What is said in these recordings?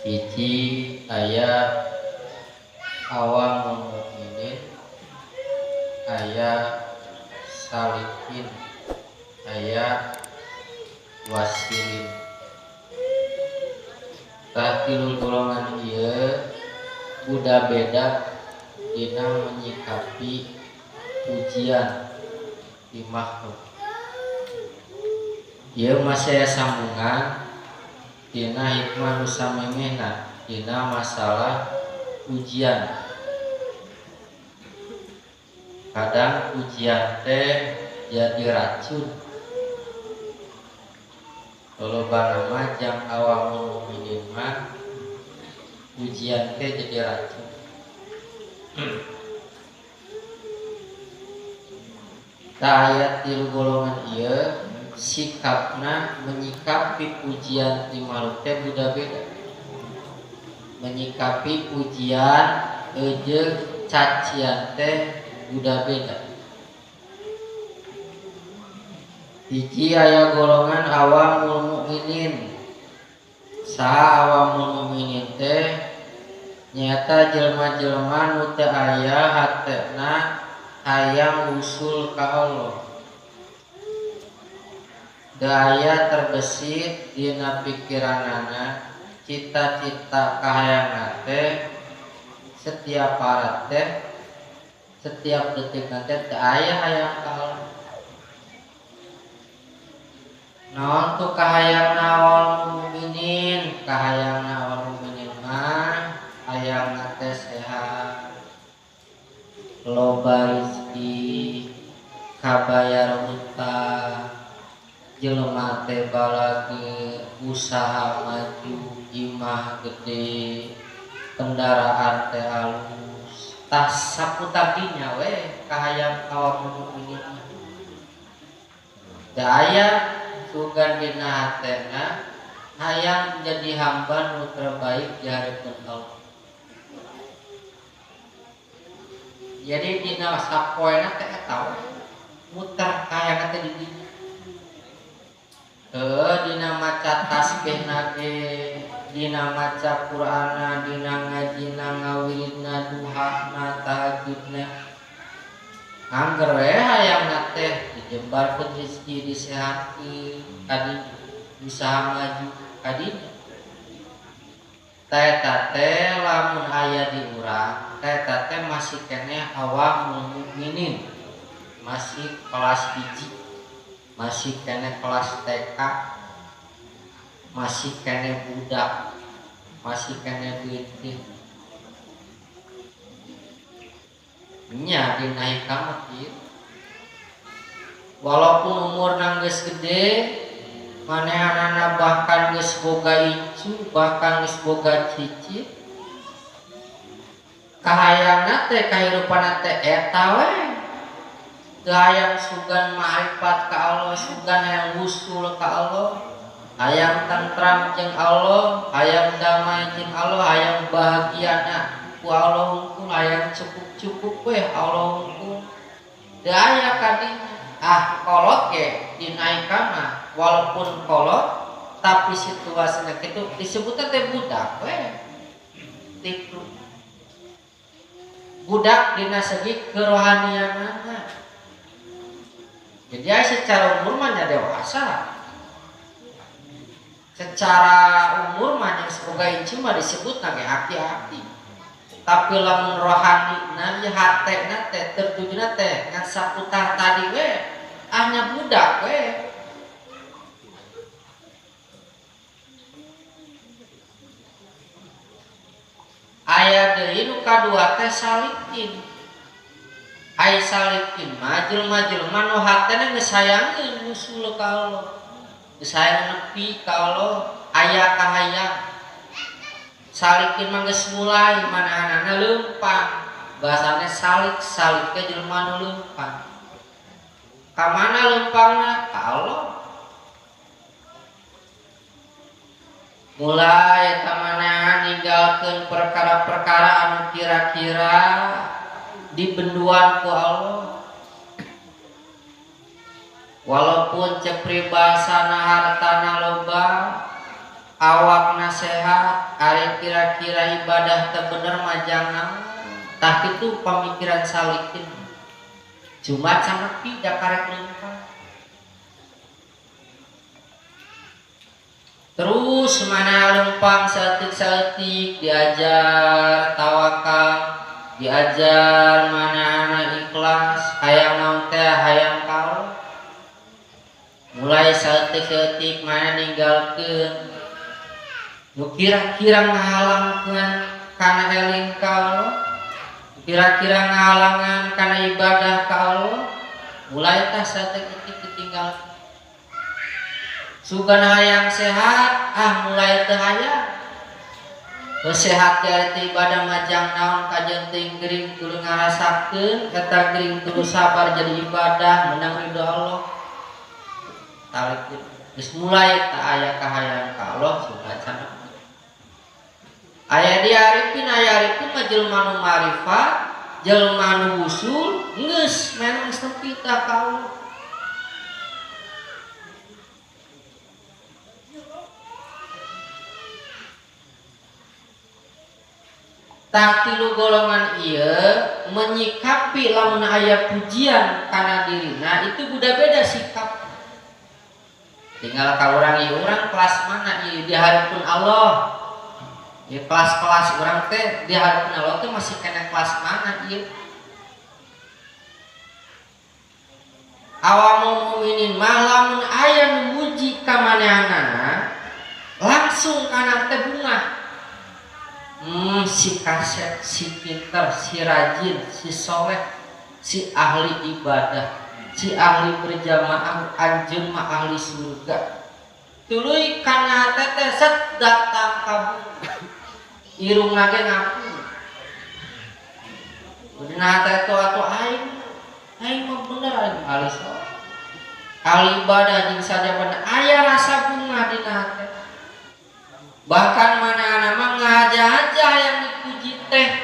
Hiji aya awamul mukminin, aya salikin, aya wasilin. Tah tilu golongan ieu buda beda dina menyikapi pujian di makhluk. Ieu masih aya sambungan dina hikmah nu samemehna dina masalah pujian. Kadang pujian teh jadi racun. Lolobana mah jang awamul mukminin mah pujian teh jadi racun. Tah aya tilu golongan ieu sikapna menyikapi pujian ti makhluk teh beda-beda. Menyikapi pujian jeung cacian teh beda-beda. Hiji aya golongan awamul mukminin. Saha awamul mukminin teh nyaeta jelema-jelema nu teu aya hatena hayang usul ka Allah. Teu aya terbesit dina pikiranana cita-cita kahayangna teh setiap parat teh setiap detik teh teu aya hayang ka Allah. Naon tu kahayang awal mukminin? Kahayang awal mukminin mah hayangna teh sehat, loba rezeki, kabayar hutang, jelema teh balage, usaha maju, imah gede, kendaraan teh halus. Tah saputar dinya we kahayang awal mukminin mah. Da aya sugan dina hatena hayang jadi hamba nu terbaik di hareupeun Allah. Jadi dina sapoena teh eta we muter kahayang teh di dinya. Heuh dina maca tasbihna ge, dina maca Qur'anna, dina ngajina, ngawiridna, duhana, tahajudna. Angger we hayangna teh dijembarkeun rezeki, disehatkeun, kadinya usaha maju kadinya. Eta teh lamun aya di urang, eta teh masih keneh awamul mukminin, masih kelas hiji, masih keneh kelas TK, masih keneh budak, masih keneh beuteung. Nya dina hikmah kieu. Walaupun umurna geus gede, manehanana bahkan geus boga incu, bahkan geus boga cicit, kahayangna teh kahirupanna teh eta we. Teu hayang sugan ma'rifat ka Allah, sugan hayang wusul ka Allah, hayang tentram jeung Allah, hayang damai jeung Allah, hayang bahagiana ku Allah hungkul, hayang cukup-cukup we Allah hungkul. Teu aya kadinya. Ah kolot ge dinaikkan mah walaupun kolot tapi situasinya kitu disebutna teh budak we. Tipu. Budak dina segi kerohanianana. Jadi aya secara umur mah nya dewasa. Secara umur mah nya semoga incu mah disebutna ge aki-aki. Tapi lamun rohani na ieu hatena teh tertujuna teh ngan saputar tadi we ahnya budak we. Aya deui nu kadua teh salikin. Ai salikin mah jelema-jelema nu hatena geus hayangeun ngusul ka Allah. Geus hayang nepi ka Allah, aya kahayang. Salikin mah geus mulai manahanana leumpang. Bahasane salik, salik teh jelema nu leumpang. Ka mana leumpangna? Ka Allah. Mulai eta manahan ninggalkeun perkara-perkara anu kira-kira dibenduan ku Allah. Walaupun cek pribasana hartana loba, Awakna sehat, ari kira-kira ibadah teu bener mah jangan. Tah kitu pamikiran salikin. Cuma canepi da karek leumpang. Terus mana lempang saeutik-saeutik diajar tawakal, diajar mana anak ikhlas, hayang naon teh hayang kaul. Mulai saeutik-saeutik mana ninggalkeun nu kira-kira ngahalangkeun kana eling ka Allah, kira-kira ngahalangan kana ibadah ka Allah, mulai tah saeutik-saeutik ditinggalkeun. Sugan hayang sehat, mulai teu hayang. Teu sehat jadi ibadah majang naon kajeun teuing gering tuluy ngarasakeun eta gering tuluy sabar jadi ibadah menang ridho Allah. Talikeun geus mulai teu aya kahayang ka Allah sugan sana. Aya di arifin, aya arifin mah jelema nu marifat, jelema nu wusul, geus memang geus nepi ka Allah. Tah tilu golongan ieu menyikapi lamun aya pujian kana dirina itu beda-beda sikap. Tinggal ka urang ieu urang kelas mana ieu di hareupeun Allah. Ieu kelas-kelas urang teh di hareupeun Allah teh masih kena kelas mana ieu. Awamul mukminin mah lamun aya nu muji ka manehanana langsung kana teh bungah. Si kasep, si pinter, si rajin, si soleh, si ahli ibadah, si ahli berjamaah, anjeun mah ahli surga. Tuluy kana teh set datang ka bumi. Irungna ge ngaku. Dina teh atuh aing, aing mah bener aing ahli soleh. Ahli ibadah jeung sajabana aya rasa bunga dina hate. Bahkan mana-mana mah ngaja-aja yang dipuji teh.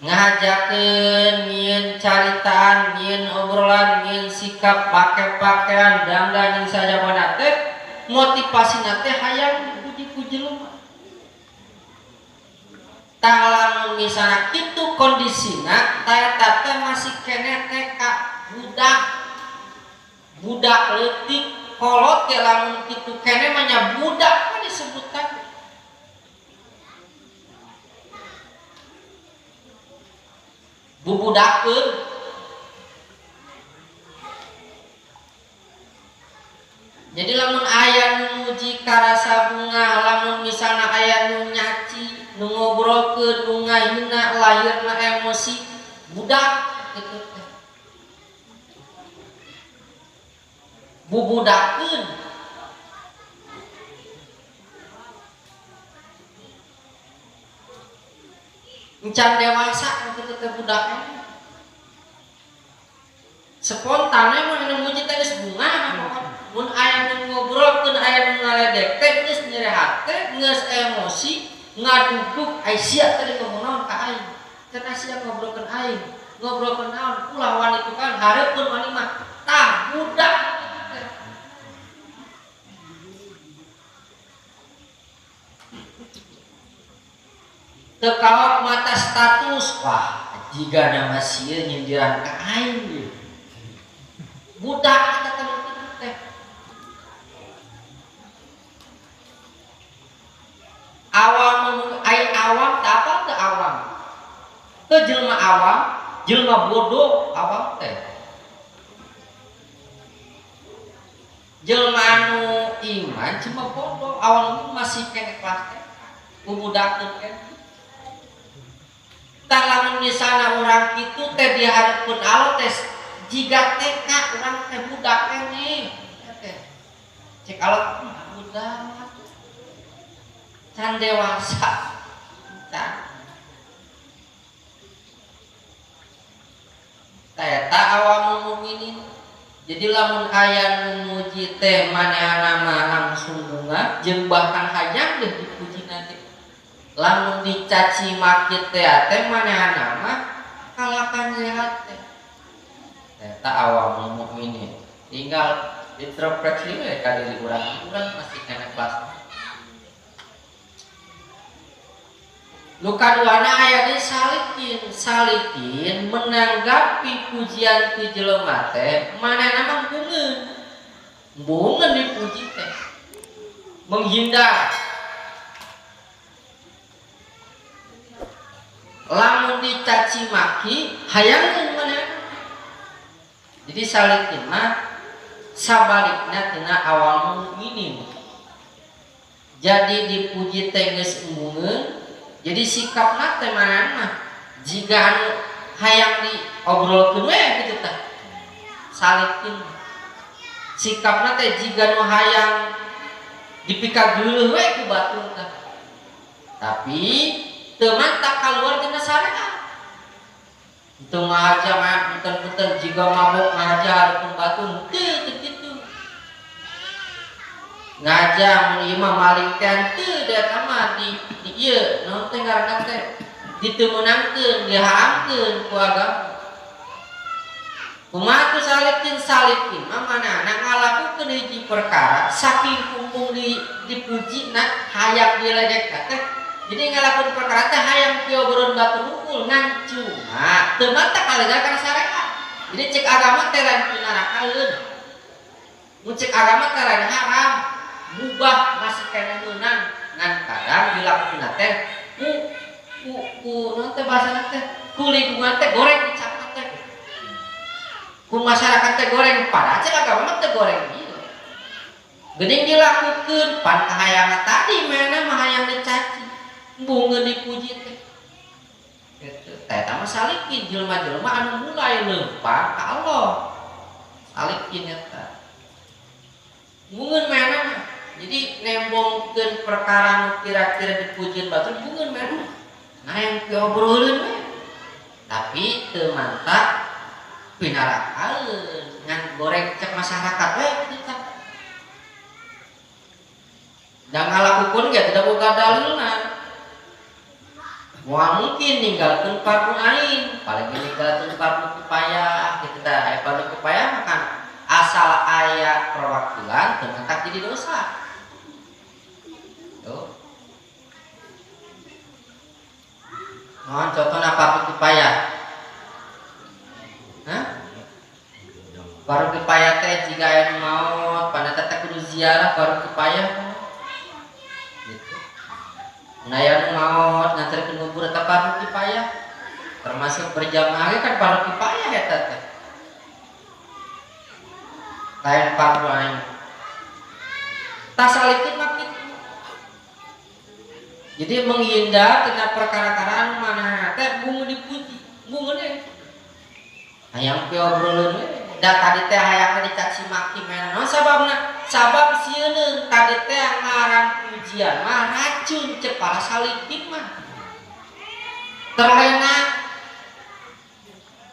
Ngajakeun nyieun caritaan, nyieun obrolan, nyieun sikap, pake pakaian, dangdan jeung sajabana teh motivasina teh hayang dipuji ku jelema. Tah lamun misalna kitu kondisina, tah eta teh masih keneh TK budak. Budak leutik kolot ge lamun kitu keneh mah nya budak mah disebutan. Bubudakeun. Jadi lamun aya nu muji karasa bunga, lamun misalna aya nu nyaci, nu ngobrolkeun, nu ngahina, lahirna emosi, budak kitu teh. Bubudakeun. Encan dewasa kitu teh budak. Spontan we mun anu muji teh geus bunga pokona. Mun aya nu ngobrolkeun, aya nu ngaledek teh geus nyeri hate, geus emosi, ngaduguk ai sia teh ngomong naon ka aing. Cenah sia ngobrolkeun aing, ngobrolkeun naon? Ulah wani tukang hareupeun wani mah. Tah budak teu kaok mata status, wah jiga nama sieun nyindiran ka aing ieu. Budak eta teh kitu teh. Awam ai awam teh apa teh awam? Teu jelema awam, jelema bodoh awam teh. Jelema anu iman cuma bodoh, awam masih kene kelas TK. Bubudakeun keneh. Tah lamun misalna urang kitu teh di hareupeun Allah teh jiga TK urang teh budak keneh. Teh. Cek Allah budak. Can dewasa. Can. Tah eta awamul mukminin. Jadi lamun aya nu muji teh manehna mah langsung bunga jeung bahkan hayang deh dipuji nanti. Lamun dicaci maki teh teh manehna mah kalakan sehat teh. Eta awamul mukminin. Tinggal introspeksi we ka diri urang, urang masih kena kelas. Nu kaduana aya di salikin. Salikin menanggapi pujian ti jelema teh manehna mah bungeun. Bungeun dipuji teh. Menghindar. Lamun dicaci maki hayangeun manehna. Jadi salikin mah sabalikna tina awal mukminin. Jadi dipuji teh geus embungeun. Jadi sikapna teh manehna jiga anu hayang diobrolkeun we kitu tah. Salikin sikapna teh jiga nu hayang dipikageuleuh we ku batur tah. Tapi teu mantak kaluar tina syariat. Teu ngahaja mah punten-punten jiga mabok ngahaja hareupeun batur teu teu kitu. Ngahaja mun ieu mah maling teh teu da eta mah di ieu naon teh ngaranna teh diteu meunangkeun diharamkeun ku agama. Kumaha tu salikin? Salikin mah manehna ngalakukeun hiji perkara saking kumpung dipujina hayang diledek teh. Jadi ngalakukeun perkara teh hayang piobrolan batur hungkul ngan cuma teu mata kalegar kana syariat. Jadi cek agama teh lain pinarakaeun. Mun cek agama teh lain haram, mubah masih keneh meunang ngan kadang dilakukeun teh ku ku ku naon teh bahasana teh ku lingkungan teh goreng dicapna teh. Ku masyarakat teh goreng padahal cek agama mah teh goreng ieu. Geuning dilakukeun pan kahayangan tadi mana mah hayang dicaci. Bungeun dipuji teh. Gitu. Teh eta mah salikin jelema-jelema anu mulai leumpang ka Allah. Salikin eta. Bungeun mana mah. Jadi nembongkeun perkara nu kira-kira dipujieun batur bungeun mana. Nah yang diobrolkeun we. Tapi teu mantak pinarakaeun ngan goreng cek masyarakat we kitu tah. Da ngalakukeun ge tidak boga dalilna. Moal mungkin ninggalkeun fardu ain, paling ninggalkeun fardu kifayah kitu tah. Aya fardu kifayah mah kan asal aya perwakilan teu mantak jadi dosa. Tuh. Naon contohna fardu kifayah? Hah? Fardu kifayah teh jika aya nu maot, panata teh kudu ziarah fardu kifayah. Gitu. Nah, aya nu maot nganterkeun ngubur eta fardu kifayah. Termasuk berjamaah ge kan fardu kifayah eta teh. Lain fardu ain. Tah salikin mah kitu. Jadi menghindar tina perkara-perkara anu manehna teh bungeun dipuji, bungeun we. Hayang piobroleun we. Da tadi teh hayangna dicaci maki mana naon sababna? Sabab sieun tadi teh ngaran pujian mah racun cek para salikin mah. Terlena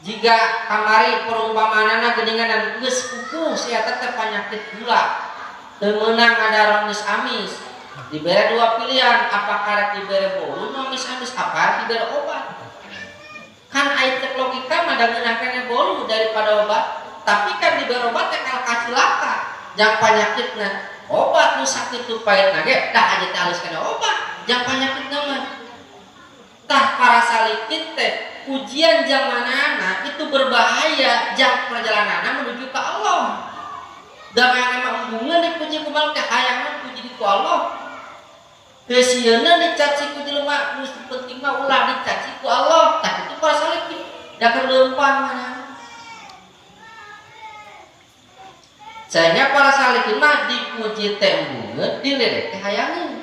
jika kamari perumpamanana geuningan geus pupuh si eta teh penyakit gula. Teu meunang ngadaron geus amis. Dibere dua pilihan, apakah rek dibere bolu nu amis-amis, apa rek dibere obat. Kan aya cek logika mah da ngeunah keneh bolu daripada obat. Tapi kan dibere obat teh kalah kacilaka jang panyakitna. Obat nu sakit nu pahitna ge dah aja teh halus kana obat jang panyakitna mah. Tah para salikin teh pujian zamanana itu berbahaya jang perjalananna menuju ke Allah. Da manehna mah embungeun dipuji ku manusia teh hayangna puji ku Allah. Teu sieunna dicaci ku jelema nu penting mah ulah dicaci ku Allah. Tah itu para salikin da keur leumpang manehna. Sehingga para salikin mah dipuji teh embungeun, diledek teh hayangeun.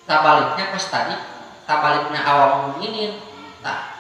Sabaliknya kos tadi, sabaliknya awam mukminin. Tah